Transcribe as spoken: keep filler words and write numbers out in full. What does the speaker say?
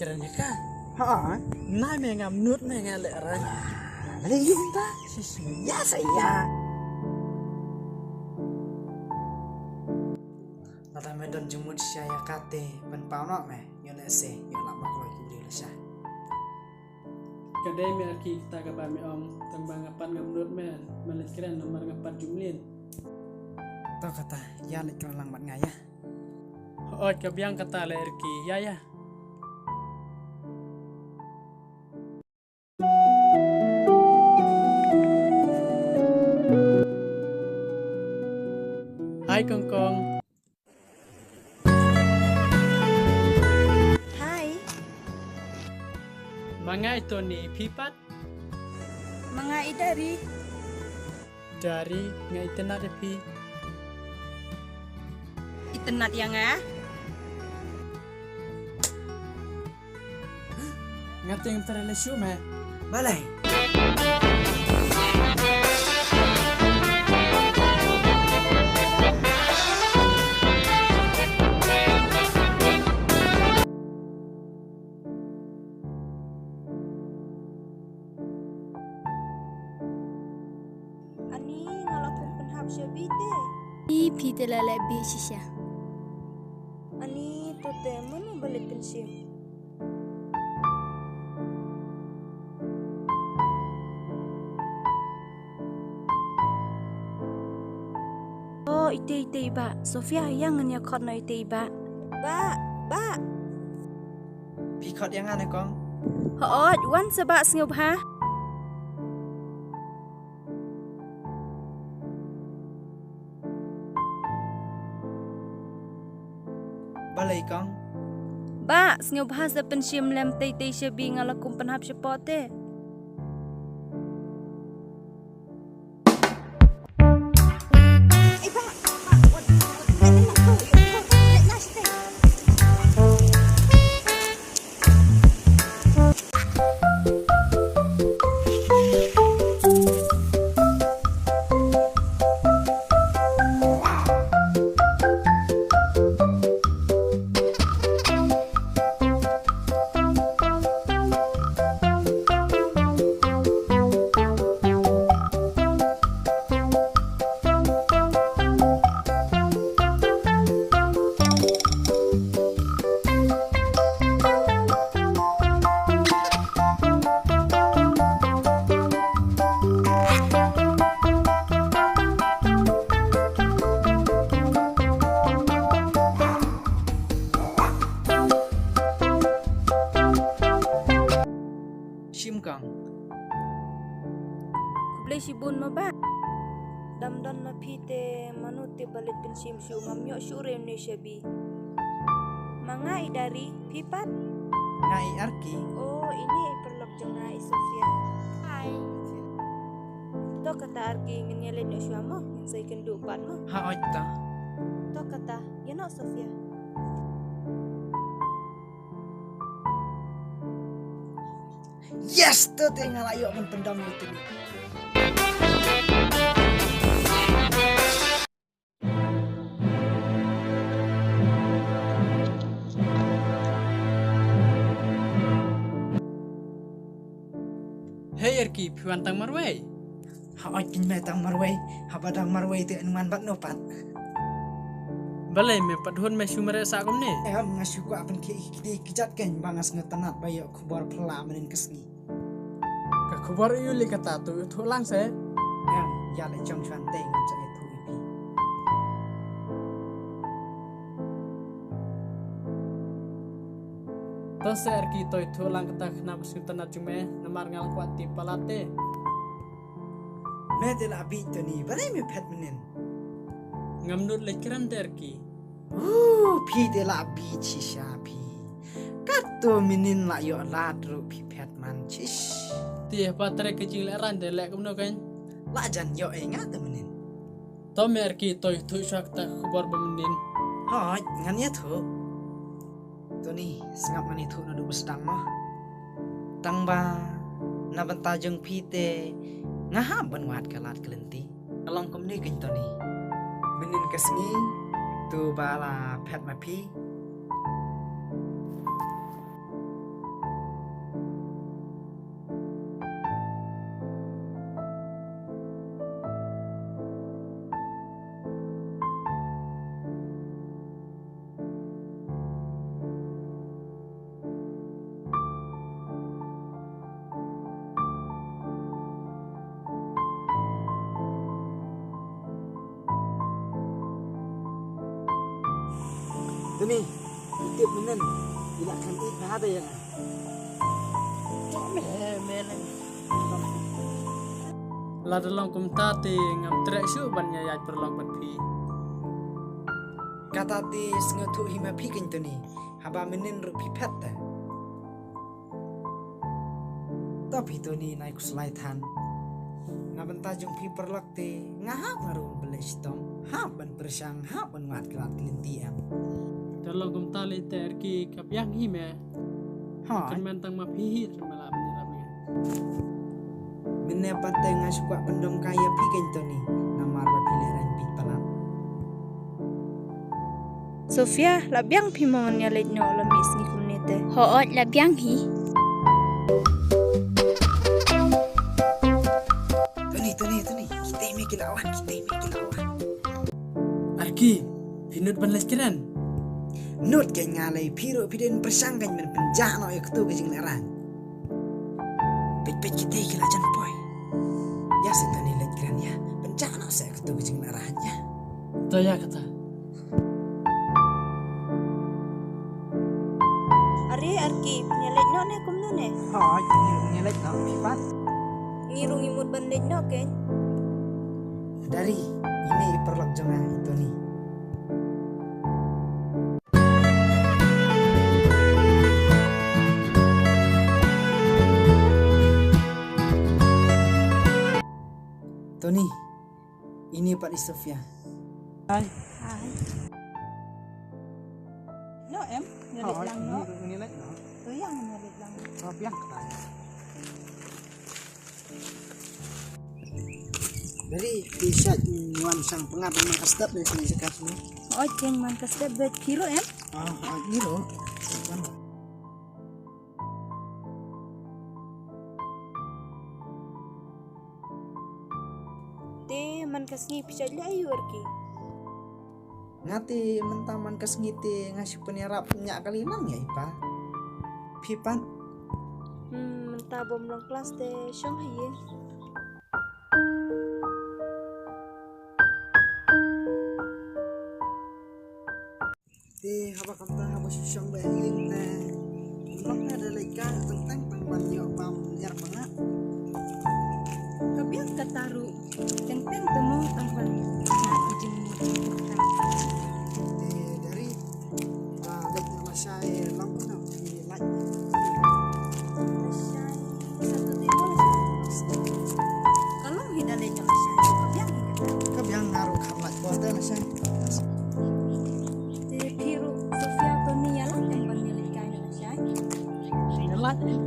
Kren ïa ka. Ha. Nai me ngam nud me nga leh ran. Leh yung ta. Sis ya sa ya. Lada me don jingmut shisha ïa kata, pynpaw noh me. Ïoh lehse ïoh lah ba kloi ki briew lashai. Ka dei me Arki kata kaba me ong, tang ba nga pat ngam nud me. Me leit kren namar nga pat ju mlien. To kata, ïa leit kren lang bad nga ïa. Hooid, ka biang kata le Arki, ïa ïa. Hai Kongkong. Hai. Ma nga i Tony, phi pat? Ma nga i Dari. Dari, nga itynnad ïa phi. Itynnad ïa nga? Nga teng tara le shu me. Balei? Ani nga la kum pynhap sha bite. Phi phi te la leh bih shisha. Ani to te mano ba leh pynshim. Oh, ite ite iba. Sofia, ïa ngan ïa khot noh ite iba. Ba, ba. Phi khot ïa nga ne kong? Hooid, wan sa ba sngewbha. Balei kong? Ba, sngewbha sa pynshim lem tei tei sha bih nga la kum pynhap sha poh te. Shim kong. Khublei shibun ma ba. Dam don ma phi te mano te ba leh pynshim shuh, ngam ïoh shuh re une sha bih. Ma nga i Dari, phi pat? Nga i Arki. Oh, ine i paralok jong nga i Sofia. Hai. To kata Arki, ngin ïa leit noh shuwa mo, ngin sa ïakynduh pat mo. Hooid to. To kata, ïa noh Sofia. Yes, to te nga la ïoh ban pyndam ïa u Tony. Hei Arki, phi wan tang marwei? Hooid, phin me tang marwei, haba dang marwei te yn wan bad no pat. Balei me pat hun me shu mareh sah kumne? Em, nga shu kwah ban ki ki ki jat ken ba nga sngewtynnat ba ïoh khubor phylla mynnin ka sngi. Ka khubor ïu li kata to ïathuh lang se. Em, ïa le jong chuan te ngan sa ïathuh ïa phi. To se Arki to ïathuh lang kata khnang ba sngewtynnat jong me namar nga la kwah tip palat te. Me te la bit Tony, balei me phet mynnin? Ngam nud leit kren te Arki. Uh, phi te la bit shisha phi. Kato mynnin la ïoh lad ruh phi phet man chish. Te haba trei ka jingleh ran te leh kumno kan? La jan ïoh ei nga te mynnin. To me Arki to ïathuh shuwa kata ka khubor ba mynnin. Hooid, ngan ïathuh. Tony, sngap ngan ïathuh naduh ba sdang mo. Tang ba na bynta jong phi te nga hap ban wad ka lad ka lynti. Ka long kumne keiñ Tony. Mynnin ka sngi to ba la phet ma phi. Tony, ïa tip mynnin, ïa la kan ïeit bha da ïa nga. Lada long kumta te ngam treh shuh ban ïaid paralok bad phi. Kata te sngewthuh hi ma phi kein Tony, haba mynnin ruh phi phet te. To phi Tony, nai khuslai than. Na bynta jong phi paralok te nga hap nga ruh ban pynleit shitom, hap ban pyrshang, hap ban wad kyllat kyllinti em. Te long kumta lei te Erki, ka biang hi me. Ha. Kyrmen tang ma phi hi, kyrmen la ban ïarap me. Mynne pat te nga shu kwah pyndom kai ïa phi kein Tony, namar ba phi leh rang phi palat. Sofia, la biang phi mo ngan ïa leit noh la mih sngi kumne te? Hooid, la biang hi. Tony, Tony, Tony, kita me ki la wan, kita me ki la wan. Erki, phi nud ban leit kren? Nud kein nga lei, phi ruh phi dei ban pyrshang kein ban pynjah noh ïa katu ka jinglehraiñ. Peit peit kita ki la jan poi. Ïa sa Tony leit kren ïa, pynjah noh sa ïa katu ka jinglehraiñ ïa. To ïa kata. Are Erki, phi ïa leit noh ne kumno ne? Hooid, ngi ruh ngi leit noh, phi pat? Ngi ruh ngi mut ban leit noh kein. Dari, ine i paralok jong nga i Tony. Tony, ine pat i Sofia. Hai. Hai. Noh em, ïa leit lang noh. Ngi leit noh. To ïa ngi leit lang. Ka biang kata ïa. Dari, phi shait wan shang pyngngad man ka step ne sini saka sini. Oi, kein man ka step bad phi ruh em? Ah, ah, phi ruh. Te man ka sngi phi shait leh aïu Erki? Nga te mynta man ka sngi te nga shu pynïarap ñiah kali lang ïa i pa. Phi pat? Hmm, mynta bym long klas te shong ha ïing. Te haba kumta haba shu shong beit ha ïing te ym long ne da leit kai teng teng tang ban ïoh bam ïar ba nga. Ka biang kata ruh teng teng te mo tang ban ïoh ka jingmut. Te dari ba leit na lashai long kumno phi lait? Lashai Saturday mo lashai? Ka long hi da leit na lashai, ka biang hi kata. Ka biang, nga ruh kham lait bor te lashai. Te phi ruh Sofia, Tony ïa lait em ban ïa leit kai na lashai? Ïa lait em.